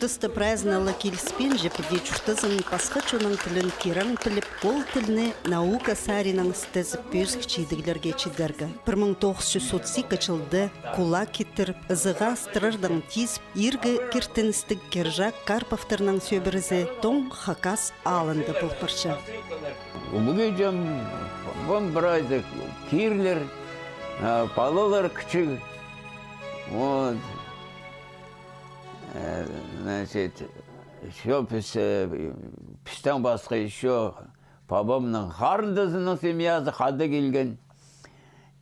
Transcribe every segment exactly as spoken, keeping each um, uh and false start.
Туста прайзына ла киліспинче, піди чуртазын пасха чонның тілін тирең піліп, ол тілні наука саринаң істезіп, пӧзік чидіглерге чидерге. Пір муң тоғыс чӱс отыс ікі чылда кулак киттіріп, ызыға астырардаң тизіп, иргі киртіністіг Кержак Карповтарның сӧбірезі тоң Хакас аалында пол парча. Улуғ иҷем, пабам прайзы кирлер, а, палалар кічіг. Вот. Э, значит, ещё піс, э, пістең пасха ещё пабамның харындазының семьязы хада килген.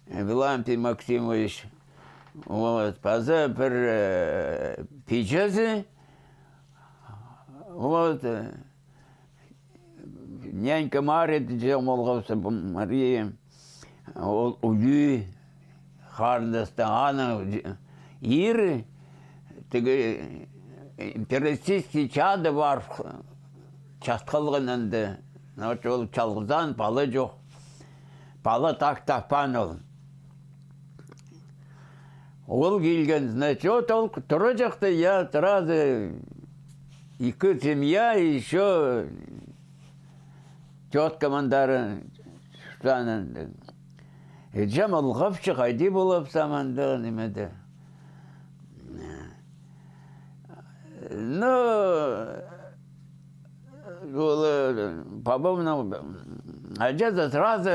Э, Вилампий Максимович. Вот. Паза пір, э, пиҷезі. Вот, э, нянька Мария тіҷең полғабыс, Мария, ол улуғ харындастаң, аның иирі тігі империалистический чаада парып чат халған анда. Значит, ол чалғызаан, пала чох. Пала тап таппаан ол. Ол килген, значит, ол тура чахта, я, сразу ікі семья, ещё тётка мындары чуртаан. Іҷем ылғапча, хайди полып сам анда, нимеде. Ну, ол, э, пабамның аҷазы сразу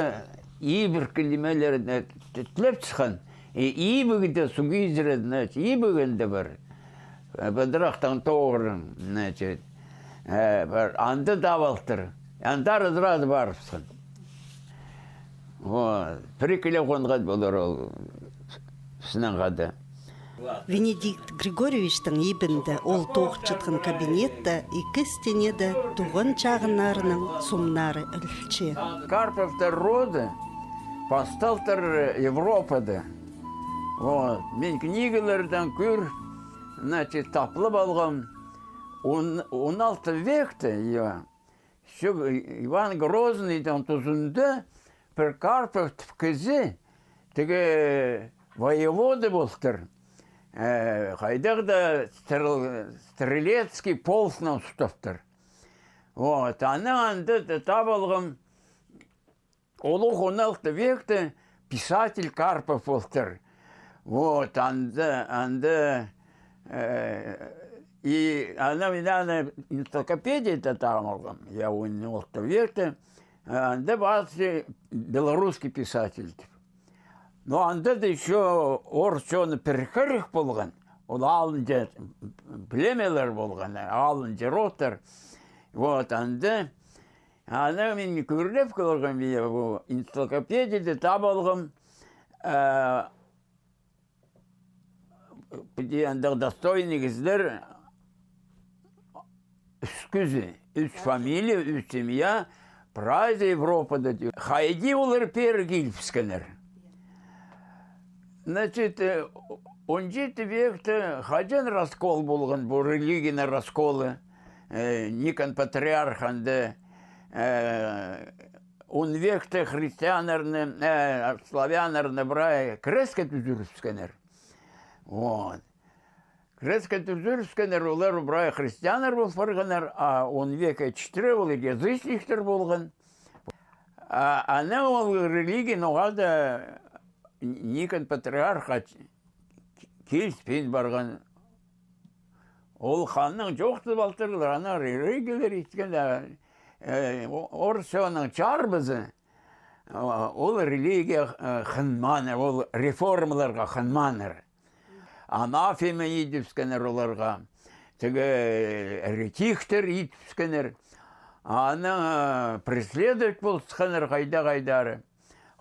ибіркі нимелерні т-, тілеп сыххан. И ибігде суғ изіре, значит, ибігінде пір, э, пыдырахтаң тоғырын, значит, э, пір анда табылтыр. Андар сразу парыбысхан. Вот. Пір-ікі ле хонған полар ол сынаңға да. Венедикт Григорьевичтің ибінде ол тоғынчатхан кабинетте ікі стенеде туған чағыннарының сомнары ілче. Карповтар роды пасталтыр Европада. Вот. Мин книгалардаң кӧр, значит, таплап алғам. Он, он алты векте, я, Ещё Иван Грозныйдың тузында пір Карпов тіп кізі, тігі воевода полтыр. Э, хайдағ-да стрел-, стрелецкий полкны устаптыр. Вот, анаң анда т-, табылған улуғ он алты векте писатель Карпов полтыр. Вот, анда, анда, э, и ана, мин аны энциклопедияда таап алғам. Я, он алты векте, э, анда пазы белорусский писатель тіп. Но анда даа ещё орыс чоны пір хырых полған. Ол алынҷа племялар полған, алынҷа родтар. Вот, анда Аны мин кӧрлеп кӧргем, я, пу энциклопедияда таап алғам, э, піди андағ достойный кізілер, ӱс кізі, ӱс фамилия, ӱс семья, прайзы Европада, тіп. Хайди олар пеер килібіскеннер? Значит, э, он читі векте хаҷан раскол полған, пу религияның расколы, э, Никон патриарх анда, э, он векте христианнарны, э, славяннарны прай креске тӱзірібіскеннер. Вот. Креске тӱзірібіскеннер, олар прай христианнар пол парғаннар, а он векке читіре олар язычниктер полған. А, ана ол религия ноға даа Никон патриархха киліспин парған. Ол ханнаң чоохтап алтырлар, ана религиялар иткен, а, э, о-, орыс чонның чарбазы, а, ол религия, э, хынмааннар, ол реформаларға хынмааннар. Анафема идібіскеннер оларға. Тігі, э, еретиктер идібіскеннер. Аны, э, преследовать полысханнар хайда-хайдары.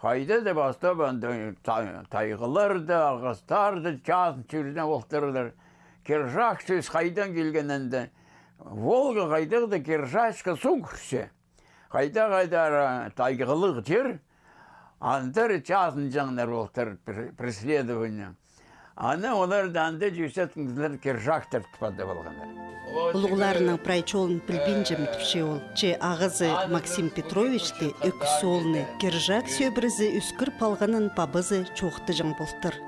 Хайда даа пастап анда тай-, тайғаларда, ағастарда чазын чӧрзең полтырлар. Кержак сӧс хайдаң килген анда? Волга хайдағ-да Кержачха суғ кірче. Хайда-хайдар тайғалығ чир, андар чазынҷаңнар полтыр пре-, преследование. Аны оларды анда чӧсеткен кізілер кержактар тіп адап алғаннар. Улуғларының прай чолын пілбинчем, тіпче ол. Че ағазы Максим Петровичті, ӧк оолны, кержак сӧбірезі ӧскіріп алғанын пабазы чоохтаҷаң полтыр.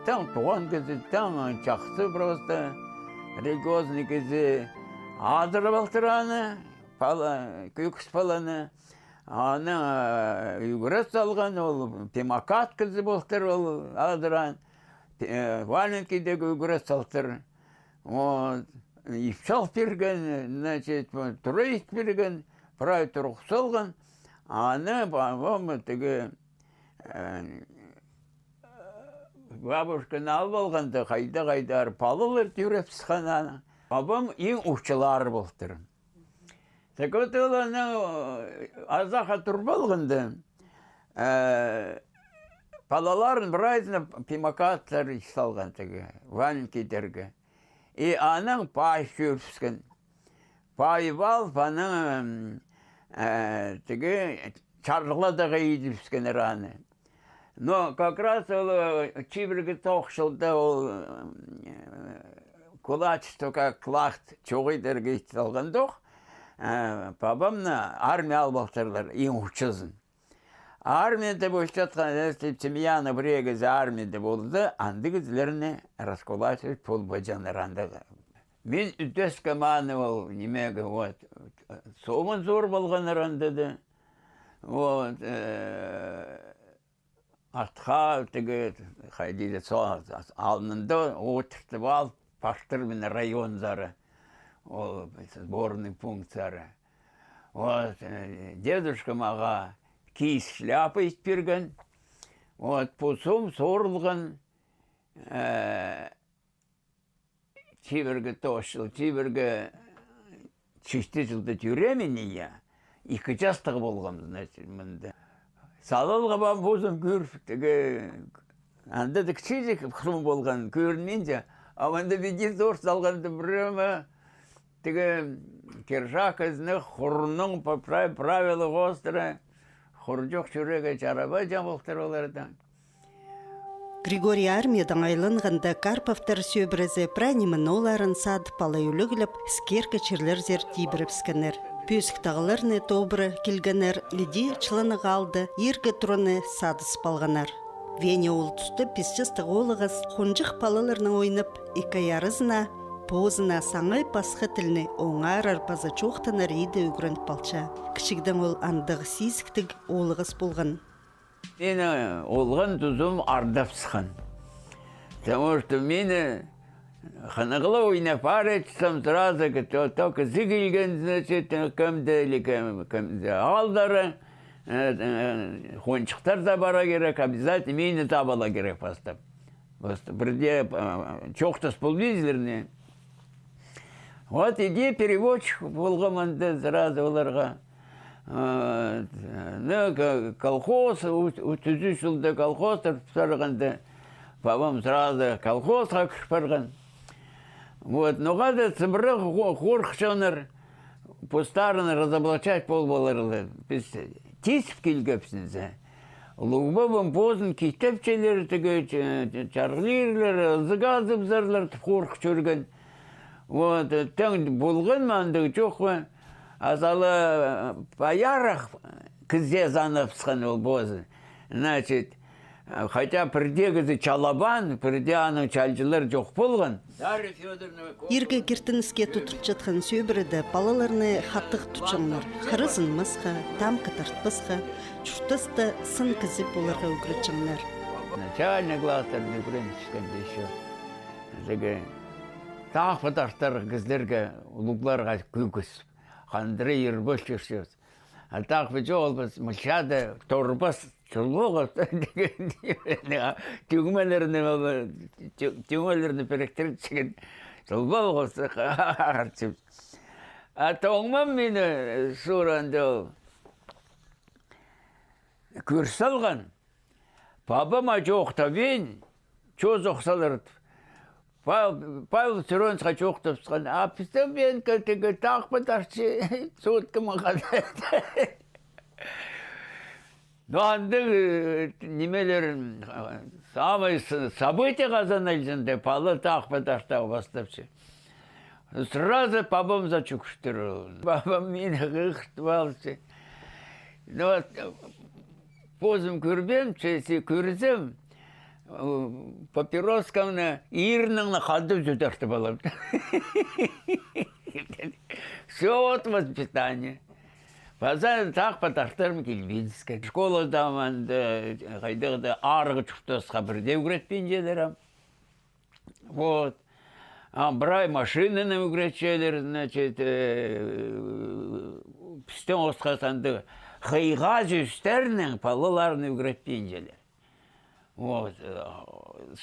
Таң туған кізі, таң чахсы просто. Религиозный кізі азырап алтыр аны, пала, кӧкіс паланы. Аны, э, ӱгрет салған, ол пемокат кізі полтыр, ол азыраан, э, валенкидегі ӱгрет салтыр. Вот. Ипчі ал пирген, значит, тура ит пирген, прай турғыс салған. Аны, по-моему, тігі, э, бабушканы алып алғанда, хайда-хайдар палалар тӧреп сыххан аны. Пабам иң ухчылары полтыр. Так вот, ол аны, э, азахха турып алғанда, э, палаларын прайзына пемокаттар салған тігі, валенкидерге. И анаң пай чӧрібіскен. Пай пал, панаң, м, э, тігі чарғыладағы идібіскен аны. Но как раз ол, э, чибіргі тоғыс чылда ол, э, кулачество как клахт чоғыдарға ит салғандох, э, пабамны армия алып алтырлар, иң ухчызын. Армияда полчатхан, если семьяны пірее кізі армияда полды, андағ кізілерні раскулачивать полбаҷаңнар андағ. Мин ӱдескем аны ол, нимеге, вот, сомын зор полғаннар анда даа. Вот, э, атха тігі, хайди даа, со-, алнында одыртып алып, партыр мені районзары, ол сборный пунктсары. Вот, э, дедушка маға киіс шляпа ит пирген. Вот, пу сом сорылған, э, чибіргі тоғыс чыл, чибіргі читі чылда тӧреем мин, я. Ікі частығ полғам, значит, мында. Салалға пам позым кӧр, тігі, анда даа кічіҷек сом полған, кӧрінминче. А мында піди зор салғанда прямо тігі киржак ізіне хурның по прай-, правило хоостыра, хурҷох чӧрерге чарабаҷаң полтыр оларда. Григорий армиядаң айланғанда Карповтар сӧбірезі прай ниме-ноларын садып ала ӱлегілеп, іскеркі чирлерзер тибірібіскеннер. Пӧзік тағларны тобыра килгеннер, лиди чыланығ аалды, иргі тураны садызып алғаннар. Веня ол туста пис частығ оолағас, хонҷых палаларнаң ойнап, ікі ай аразына позына саңай пасха тілні оңарар паза чоохтанар иді ӱгреніп алча. Кічігдең ол андағ сизіктіг оолағас полған. Мин, э, олған тузым ардап сыххан. Потому что мині хынығла ойнап парчатсам, сразу ке-, то, то кізі килген, значит, кемді или кем-, кемді аалдары, э, э, хонҷыхтар табарға кирек, обязательно мині таап ала кирек пастап. Просто пірдее, э, чоохтас полбинчалар ни. Вот иди переводчик полғам анда сразу оларға. Э, ну, ко-, колхоз, у-, у-, тӱзі чылда колхоз турып парғанда, пабам сразу колхозха кіріп парған. Вот, ноға даа сыбыра хо-, хорыхчаңнар, постарын разоблачать полып аларлар. Піс тизіп килгебіс зе. Улуғ пабам позын китепчелер, тігі, ч-, ч-, чарғылирлар, ызыға азыбызарлар тіп хорых чӧрген. Вот, э, тың полған ма, андағ чох па? Азалы, э, паярах кізее санапсхан ол позы. Значит, э, хотя пірдее кізі чалабаан, пірдее аның чалҷылар чох полған. Иргі киртініске тудынчатхан сӧбіреде палаларны хатығ тутчаңнар. Хырызынмасха, тамғы тартпасха, чуртаста сын кізі поларға ӱгретчеңнер. Начальный класстарда ӱгренчеткенде ещё. Тігі тағ пу тартар кізілерге, улуғларға кӧгіс. Хандыра ирбас чӧрчебіс. А тағ пу чоғыл піс, мылчада торбас, чулбалғабыс. Тӱңмелерні, тӱ-, тӱңмелерні піріктіріп чіген чулбалғабыс, харчыбыс. А тоңмам мині суранда ол кӱр салған. Пабама чоохтабин, чозох салар. Па-, Павел Цыреновичха чоохтапсхан, а пістің пен кілтігі тағ пу тартча, суткама хада. Но андағ, э, нимелер, э, самый с-, событие Хазан айланда, пала тағ пу тарта пастапча. Сразу пабамзар чӱгӱртір ол. Пабам мині хығыртып алча. Ну вот, позым кӧрбеем, че, че кӧрзем, Папиросканы ирнеңні хадып чудартып алам. Все от воспитания. Паза тахпа тартырым килбинске. Школада мында, хайдағ-да арғы чуртасха пірдее ӱгретпинчелер ам. Вот. А прай машинаны ӱгретчелер, значит, э, пістің осхас андағ хыйға сӧстернең палаларны ӱгретпинчелер. Вот, э,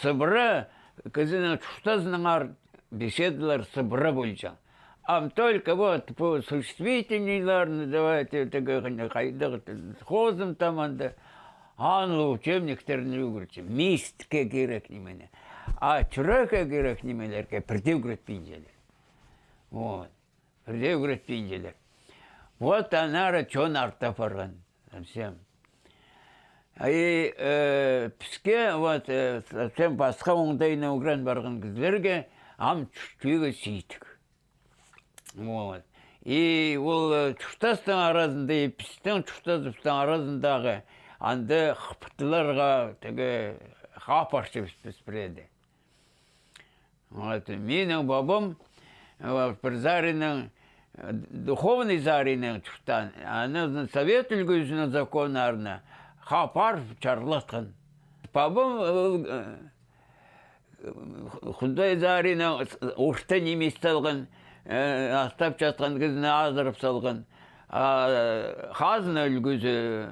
сыбыра кізінің чуртазынаңар беседалар сыбыра полҷаң. Ам только вот пу существительныйларны, давайте, тігі, хайдағ, хозым там анда, аны учебниктерні ӱгретче. Мистке кирек нимені. А чӱрекке кирек нимелерге пірдее ӱгретпинчелер. Вот. Пірдее ӱгретпинчелер. Вот аннаңар чон арта парған. Совсем. И, э, піске, вот, э, совсем пасха оңдайны ӱгрен парған кізілерге ам чуртирға сидік. Вот. И ол, э, чуртастың аразында, и пістің чуртазыбыстың аразындағы анда хыптыларға тігі хапарчы піс, піс пірееде. Вот, минің пабам, вот, пір саринаң, э, духовный саринаң чуртаан, аны Совет ӱлгӱзінің законнарына хапар чарлатхан. Пабам, ол, э, Худай саринаң орта нимес салған, э, астап чатхан кізіні азырап салған, а, э, хазна ӱлгӱзі,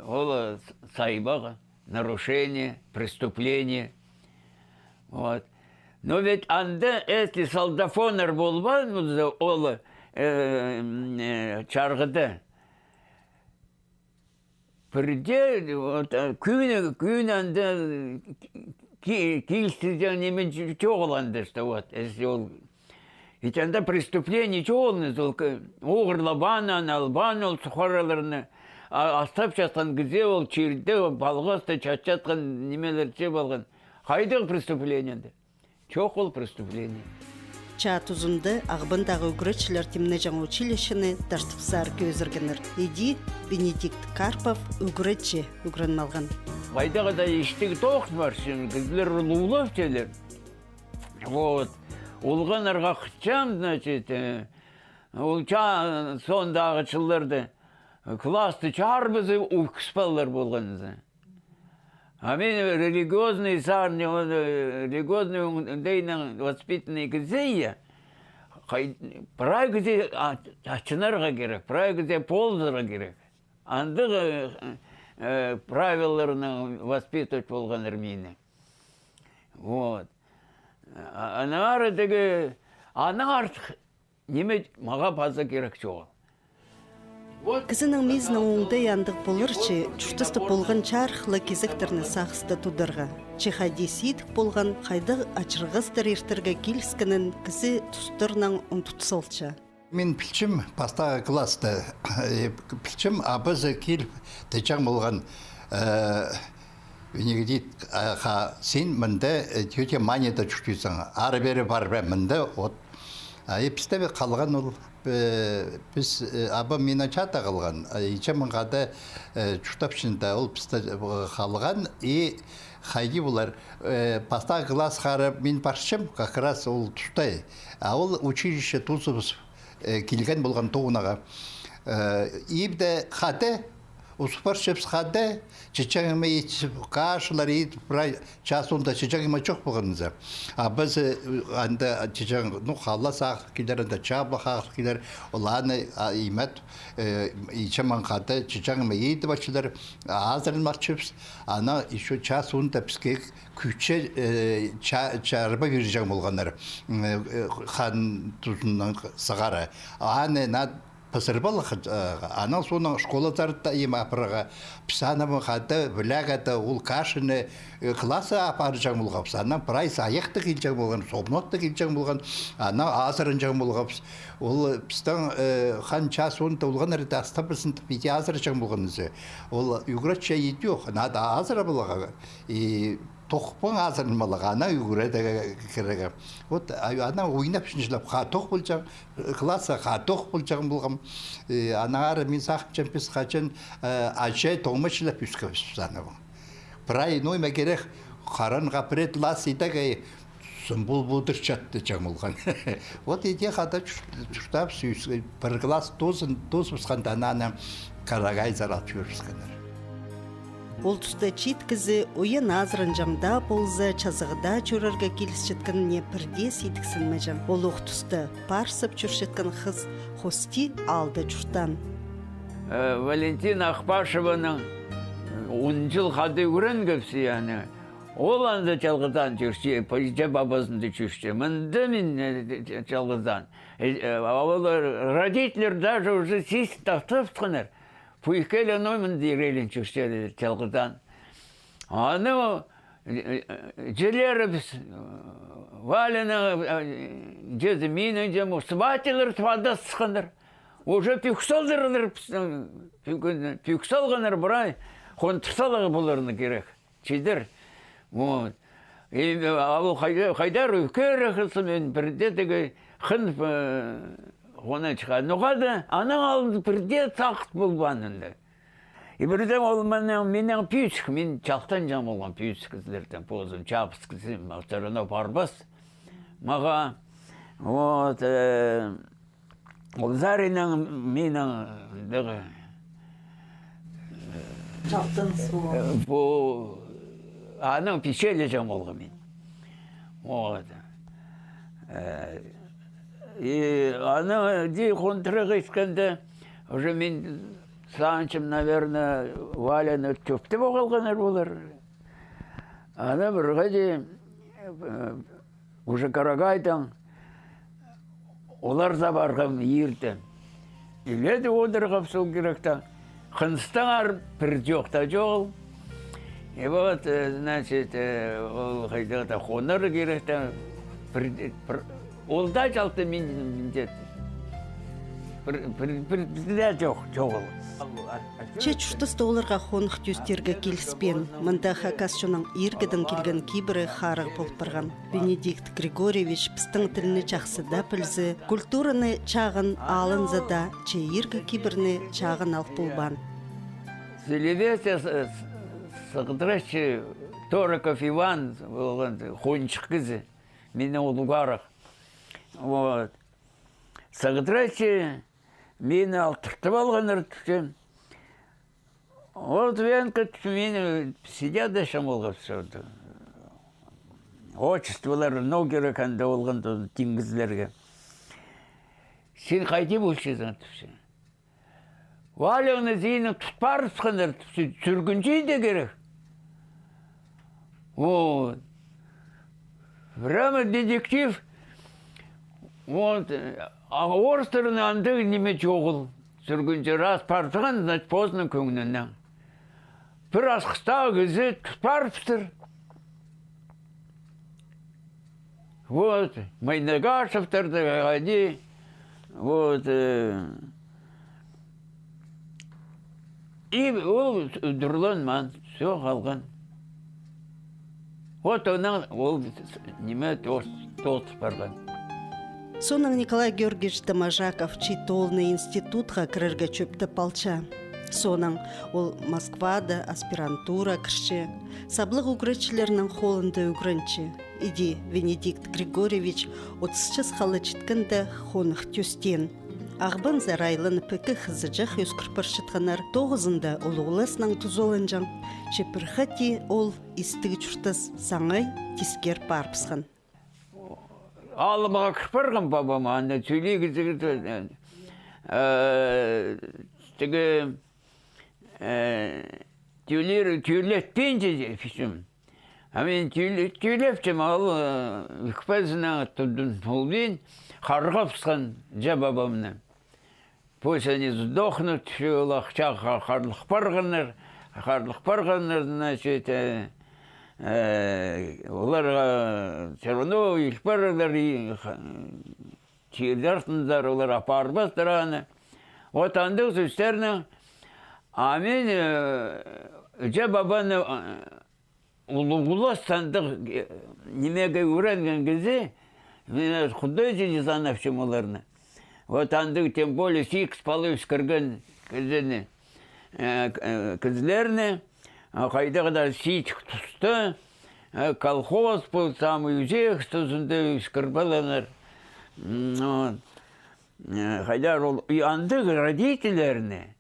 ол, э, сайбағы, нарушение, преступление. Вот. Но ведь анда, если солдафоннар полбаан полза, ол, э, м, э, чарғыда, пірдее, вот, э, кӱні, кӱні анда ки-, килістірҷең ниме чо-, чоғыл анда, что вот, если ол Ведь анда преступление чоғыл ниме, ол ки-, оғырлабаан, аны албаан ол сухарьларны, а, астап чатхан кізее ол чирде, ол палғаста чатчатхан нимелер че полған. Хайдағ преступление анда? Чох ол преступление. Чаа тузында Ағбандағы ӱгретчілер тимнеҷең училищені тартып саар кӧзіргеннер. Иди Бенедикт Карпов ӱгретчі ӱгреніп алған. Хайдағ-да истіг тоғыс пар, син кізілер улуғлап чӧрлер. Вот. Улғаннарға хынчам, значит, э, ол чаа соондағы чылларда, э, классты чарбазып, ӧкіс палалар полғанза. А мин религиозный сарын, э, религиозный оңдайнаң воспитанный кізее, прай кізее, а, ачынарға кирек, прай кізее ползарға кирек. Андағ, э, э, правилаларнаң воспитывать полғаннар мині. Вот. А, аннаңар тігі, аннаң артых ниме мағаа паза кирек чоғыл. Вот. Кізінің мизінең оңдайы андағ полар чи, чуртаста полған чарых ла кизектерні сағыста тударға. Че хайди сидік полған, хайдағ ачырғастар иртерге киліскенін кізі тустарнаң ундут салча. Мин пілчем, пастағы класста, э, пілчем, абазы киліп, тіҷең полған, э, Венедикт, э, ха, син мында, э, тетя Маняда чуртирзың, ары-пері парба, мында от. А, и пісте бе халған ол, э, піс, э, абам минің чаада халған, а, иҷем хада, э, чуртапчаң да, ол пісте, э, халған, и хайди полар, э, пастағы классхар мин парчам, как раз ол тустай. А ол училище тузыбыс, э, килген полған тоғынарға. Э, ибде хада, ус парчабыс хада, чачаңыма ит, кашалар ит, прай чаа соонда чачаңыма чох полғанза. А пазы, э, анда чачаң, ну, хала сағып килер, анда чаба сағып килер, ол аны, а, имет, э, иҷем хада чачаңыма ит парчалар, азырын парчабыс. Ана ещё чаа соонда піске кӱтче, э, ча-, чарба пирҷең полғаннар, м, э, хан тузыннаң сығара. Аны на пызырбалах, э, анаң соонаң школазар даа им апарарға. Піс аны хада, вілееде ол кашаны, э, класха апарҷаң полғабыс. Анаң прайзы айахта килҷең полған, сомнатта килҷең полған, анаң азыранҷаң полғабыс. Ол, э, пістің, э, хан чаа соонда улғаннар даа астабызын тіп, иди азыранҷаң полған зе. Ол ӱгретче идӧк, надо азырабаларға. И тохпаң азыранмаларға, анаң ӱгредерге кирек. Вот, а, анаң ойнап, чынҷылап, хатох полҷаң, класха хатох полҷаң полғам. Э, аннаңар мин сағынчам, піс хаҷан, э, аҷай тоңмаҷылап ӧскебіс аны. Прай ноо ниме кирек, харынға пірее лас идӧк ай сым пол пудырчатты чаң полған. Вот иди хада чур-, чуртаабыс, пір класс тоозын-, тоозыбысханда, анаң Карағайзар ал чӧрібіскеннер. Ол туста чиит кізі уйан азыранҷаң даа полза, чазағда чӧрерге килісчеткеніне пірдее сидіксінмеҷең. Ол ох туста парсып чӧрчеткен хыс хости аалда чуртаан. Э, Валентина Ахпашеванаң он чыл хада ӱгренгебіс, яғни. Ол анда чалғызаан чӧрче, пу иҷе-пабазында чӧрче. Мында мин, э, чалғызаан. Э, э, а олар, родительлер даже уже сис тахтапсханнар. Пу ікӧлең ноо мында иреелен чӧрче чалғызаан. Аны, э, э, іҷелерібіс, э, Валяның, э, іҷезі, минің іҷем, сватьялар тіп адасханнар. Уже пӱӱк салдырлар, пӱӱк салғаннар прай, хондыр саларға поларны кирек. Чидер. Вот. И, а ол хайда-, хайдар ӱкӧрі хызым, мин пірдее тігі хын, э, хончыхха. Ноға даа анаң алнында пірдее сағыс полбаан анда. И пірдее ол минең, минең пӧзік, мин чалтанҷаң полғам пӧзік кізілердең, позым чабыс кізі, всё равно парбас. Мағаа, вот, э, Ол Заринаң минең, дығы, чалтаныс полған. Э, пу, анаң пичеллеҷең полғам мин. Вот. Э, и аны дее хондырарға искенде, уже мин сағынчам, наверное, Валяны тӧптеп ох алғаннар олар. Аны пір хати, э, уже Карағайдаң олар за парған иирде. Иледе одырғабыс ол киректе. Хыныстаңар пір чох та чоғыл. И вот, э, значит, э, ол хайда-да хонар киректе. Пір, пір, ол даа чалты мин, мин деді. Пір, пір, пір, пір даа чох, чоғыл. Че чуртаста оларға хонығ тӧстирге киліспеен. Мында хакас чонның иргідең килген кибірі харығ пол парған. Венедикт Григорьевич пістің тілні чахсы даа пілзе, культураны чағын алынза даа, че иргі кибірні чағын ал полбаан. Селебесте сығдырачы Тороков Иван полған, хончых кізі, минең улуғ арах. Вот. Сығдырачы мині алтыртып алғаннар тіпче. Ол Венка тіпче, мині сидяда шамалғапча. Отчестволар, ноо кирек анда олған тиң кізілерге. Син хайди полчазың, тіпче. Валяны сині тут парыбысханнар, тіпче, сӱргінҷі дее кирек. Вот. Прямо детектив. Вот. А орыстарның андағ ниме чоғыл. Сӱргінҷі раз парыбысхан, значит, позының кӧңнінең. Пір асхыстағы кізі тут парыбыстыр. Вот, Майнагашевтарды хайди, вот, э, и ол удурланмаан, всё, халған. Вот анаң ол ниме тоос-, тоозыл парған. Соонаң Николай Георгиевич Доможаков Чиит оолны институтха кірерге чӧптеп алча. Соонаң ол Москвада аспирантура кірче, саблығ ӱгретчілернің холында ӱгренче. Иди Венедикт Григорьевич отыс часха ла читкенде хонығ тӧстеен. Ағбанзар айланып, ікі хызыҷах ӧскір парчатханнар, тоғызында улуғласнаң тузаланҷаң, че пір хати ол истіг чуртас саңай тискер парыбысхан. Алымға кір парғам пабам, анда тӧлии кізі, э, тігі, э, тӧлир-, тӧлетпинче, пичем. А мин тӧле-, тӧлепчем, ол, э, ікпезінең тудын полбин, харғапсхан ча пабамны. Пусть они сдохнут, всё, ол ахча ха-, харлых парғаннар, харлых парғаннар, значит, э, э, оларға всё равно ил парарлар, и ха-, чирде артынзар, олар апарбастар аны. Вот андағ сӧстернең, а мин, э, ча пабаны, э, улуғлас андағ, э, нимеге ӱгренген кізі, мин Худай чіли санапчам оларны. Вот андағ, тем более, сигіс пала ӧскірген кізіні, э, к-, э, кізілерні, А хайдағ-да сидік туста, э, колхоз пу самый ӱзек тузында ӧскір полғаннар. М, вот. Э, хайдар ол, и андағ родительлерні,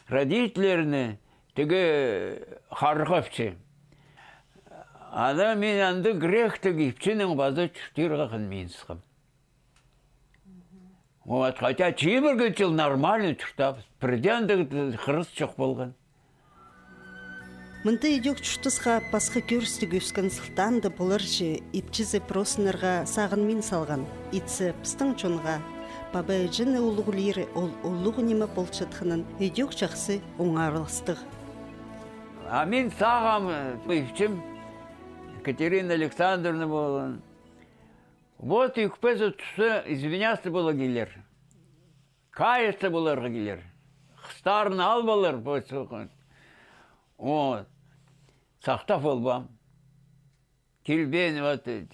родительлерні тігі харғапча. Ана мин андағ грехтіг ипчінің паза чуртирға хынминсхам. Вот, хотя чибіргі чыл нормально чуртаабыс. Пірдее андағ хырыс чох полған. Мында идӧк чуртасха пасха кӧрістіг ӧскен сылтаанда поларҷы, ипчізі просынарға сағынмин салған. Итсе, пістің чонға, паба-іҷені улуғлиры ол улуғ ниме полчатханын идӧк чахсы оңарылыстығ. А мин сағам, э, ипчім Екатерина Александровна полған. Вот ӧкпезе туста извиняться поларға килер. Каяться поларға килер. Хыстарын алып алар, вот. Вот. Сахтап полбаам. Килбеен, вот, э,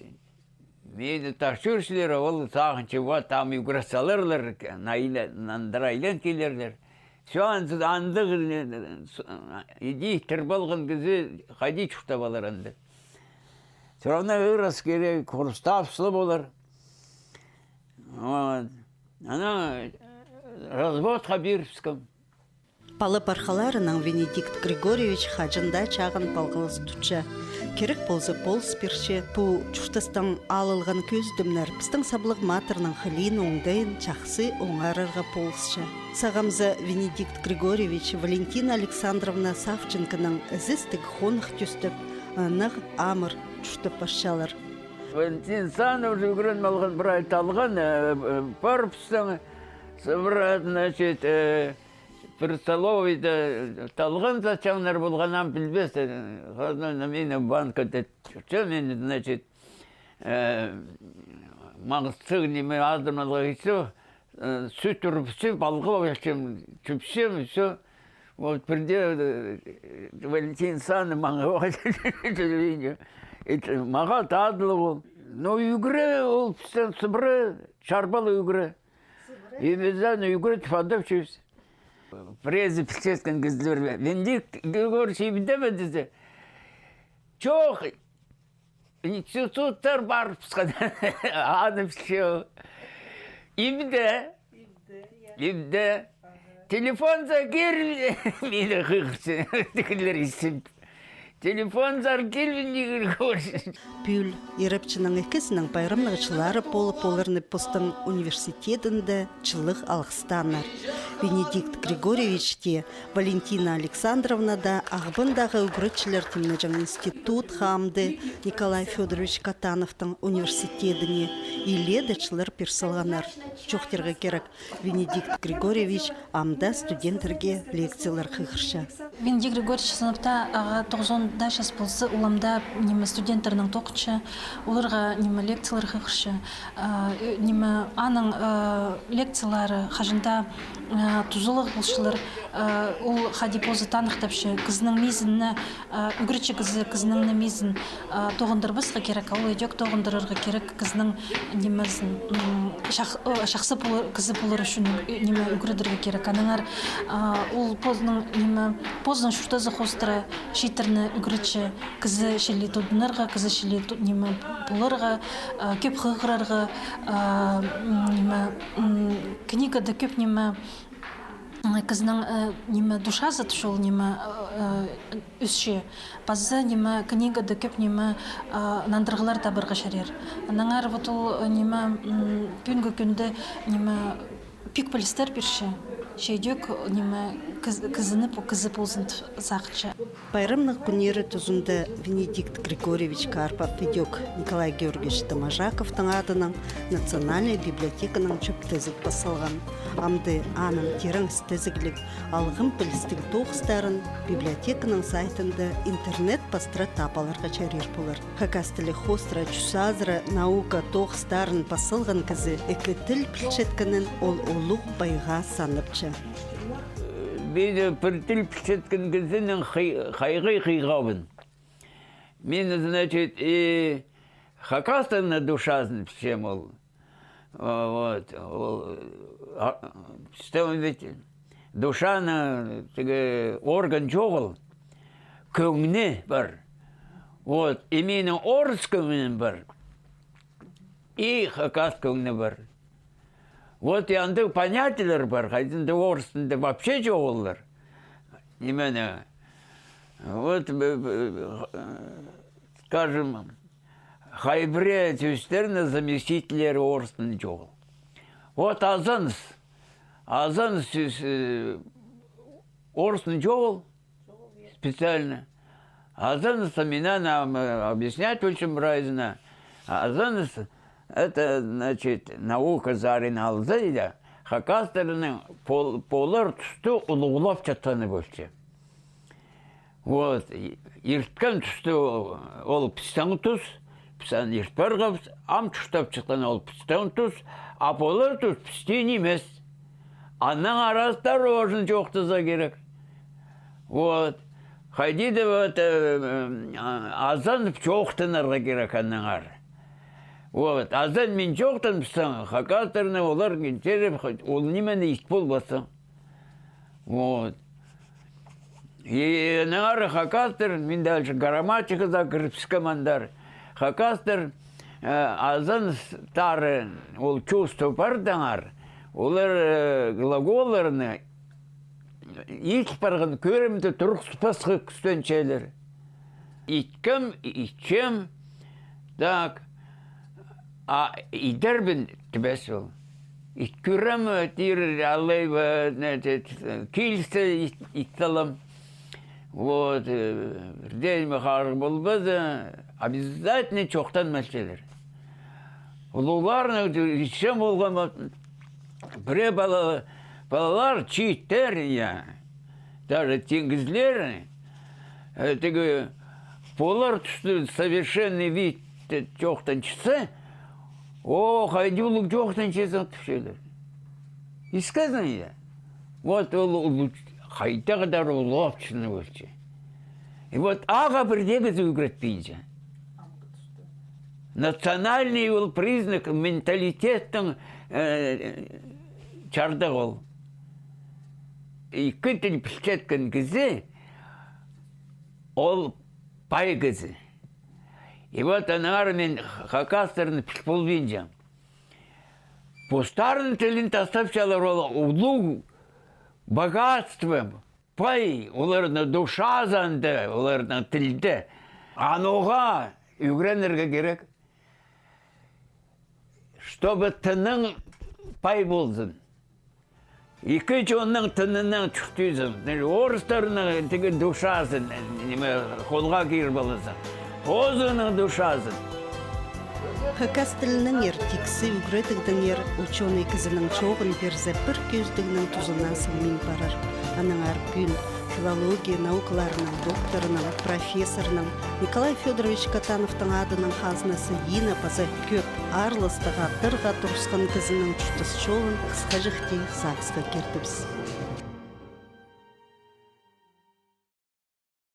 мині тас чӧрчелер, ол сағынча, вот, ам ӱгрет саларлар, найла-, нандыра айлан килерлер. Всё, ан-, андағ, э, с-, а, иди тір полған кізі хайди чуртап алар анда. Всё равно ырас кирек, хурустап сылы полар. Вот. Ана разводха пирібіскем. Пала-пархаларынаң Венедикт Григорьевич хаҷан даа чағын палғалыс тутча. Кирек полза, полыс пирче. Пу чуртастаң алылған кӧзідімнер пістің саблығ матырның хылиин оңдайын чахсы оңарарға полысча. Сағамза, Венедикт Григорьевич Валентина Александровна Савченконаң ізестіг хонах тӧстеп, ынағ, амыр чуртап парчалар. Валентина Александровна уже ӱгреніп алған, прай талған, э, э, пар пістің, с-, прай, значит, э, пір столовыйда талған сатчаңнар полған, ам пілбес, э, хазна на мені банка тет. Че мені, значит, э, маңсығ ниме азырмалға итсе, э, сӱт урыбысчам, палғабысчам, чӱпчем, всё. Вот пірдее, э, Валентина Александровна маңа, маға тадылығ ол. Но ӱгре ол пістең сыбыра, чарбалы ӱгре. И піс аны ӱгретіп адапчабыс. Пірезі пілчеткен кізілер бе? Венедикт Григорьевич ибде ме тізе? Чох, институттар парыбысхан. Аны пілче ол. Ибде. Ибде. Телефонзар кир, мені хығырча. Тігілер исім. Телефонзар кир, мені хығырча. Пӱӱл ирепчінің ікізінің пайрамнығ чыллары полып, оларны постың университедінде чылығ алғыстааннар. Венедикт Григорьевич тее, Валентина Александровна даа Ағбандағы ӱгретчілер тимнеҷең институт хамды Николай Фёдорович Катановтың университедіне илееде чыллар пир салғаннар. Чоохтирға кирек, Венедикт Григорьевич ам даа студенттерге лекциялар хығырча. Венедикт Григорьевич сынапта, ағаа тоғызон даа час полза, ол ам даа, ниме, студенттернең тоғынча, оларға, ниме, лекциялар хығырча. А, э, ниме, аның, э, лекциялары хаҷан даа, э, тузалығ полчалар, э, ол хайди позы таныхтапча, кізінің мизіне, э, ӱгретче кізі, кізінің ниме мизін, э, тоғындырбасха кирек, а ол идӧк тоғындырарға кирек кізінің нимезін, м, чах-, э, чахсы полар, кізі полар ӱчӱн, э, ниме, ӱгредерге кирек. Аннаңар, э, ол позының, ниме, позының чуртазы хоостыра чииттерні ӱгретче, кізі чіли тудынарға, кізі чіли ту-, ниме, поларға, э, кӧп хығырарға, э, м, ниме, м, книгада кӧп, ниме, м, кізінің, э, ниме, душазы тӱс ол, ниме, э, э, ӧсче. Паза, ниме, книгада кӧп, ниме, э, нандырығлар табарға чарир. Аннаңар вот ол, э, ниме, м, пӱӱнгі кӱнде, ниме, пик пілістер пирче, че идӧк, ниме, кіз-, кізіні пу-, кізі ползын т-, сағынча. Пайрамнығ кӱннері тузында Венедикт Григорьевич Карпов идӧк Николай Георгиевич Доможаковтың адынаң Национальнай библиотеканың чӧптезі пас салған. Амды аның тирең істезігліг, алғым пілістіг тоғыстарын библиотеканың сайтында интернет пастыра таап аларға чарир полар. Хакас тілі хоостыра чӱс азыра наука тоғыстарын пас салған кізі ікі тіл пілчеткенін ол улуғ пайға санапча. Мин пір тіл пілчеткен кізінең хай-, хайғай хыйғабын. Мин, значит, и хакастың на душазын пілчем ол. А, вот, ол, а, пістің ведь душаны тігі орган чоғыл. кӧңні пар. Вот, и минің орыс кӧңнім пар. И хакас кӧңні пар. Вот и андағ понятиелер пар, хайзында орыс тілінде вообще чоғыл олар. Нимені, вот, б-, б-, э, скажем, хай пірее сӧстернің заместительлері орыс тілінде чоғыл. Вот азаныс. Азаныс сӧс, э, орыс тілінде чоғыл. Специально. Азаныс, мин аны, ам, объяснять полчам прайзына. Азаныс, это, значит, наука сарин алза, я, хакас тілінің пол-, полар тусты улуғлапчатханы полча. Вот, и-, ирткен тусты ол пістің тус, піс аны ирт парғабыс, ам чуртапчатхан ол пістің тус, а полар тус пістің нимес. Аннаңар осторожно чоохтаза кирек. Вот. Хайди даа вот, э, э, а-, азан чоохтанарға кирек аннаңар. Вот. Азан мин чоохтаныбысса, хакастарны олар килчелер, ол нимені ит полбассың. Вот. И аннаңар хакастар, мин дальше грамматикада кірібіскем андар. Хакастар, э, азан с-, тары, ол чувство пар даңар, олар, э, глаголларны ит парған кӧрімде турғыспасха кӱстенчелер. Иткем, итчем, так, а идербін тібес ол. Ит кӧрем, тир, алай ба, значит, килсе, ит, ит салам. Вот, э, пірдеме харығ полбаза, обязательно чоохтанмалчалар. Улуғларны итчем полған ба, пірее пала-, палалар чииттер, я, даже тиңгізлер, э, тігі полар тусты совершенный вид чоохтанчатса, о, хайди улуғ чоохтанчазың тіпчелер. Искезің, я. Вот ол, ол хайдағ-да улуғ апчыны полча. И вот ағаа пірдеезі ӱгретпинче. Национальный ол признак, менталитеттің, э, чардығы ол. Ікі тіл пілчеткен кізі, ол пай кізі. И вот аннаңар мин хакастарны піл полбинчам. Постарының тілін тастапчалар, ол улуғ богатство, пай, оларның душазында, оларның тілде. Анаң ӱгренерге кирек, чтобы тының пай ползын. Ікі чонның тыныннаң чуртирзың. Орыстарның тігі душазын, ниме, холға киріп алазың. Позының душазын. Хакас тілінеңер, тиксі ӱгредігдеңер учёный кізінің чооғын пирзе, пір кӧзідігнің тузына сыхмин парар. Аннаңар пӱӱн филология наукаларының докторының, профессорның Николай Фёдорович Катановтың адының хазназы Инна паза кӧп аарластығ аттарға турысхан кізінің чуртас чолын хысхаҷахти сағысха киртібіс.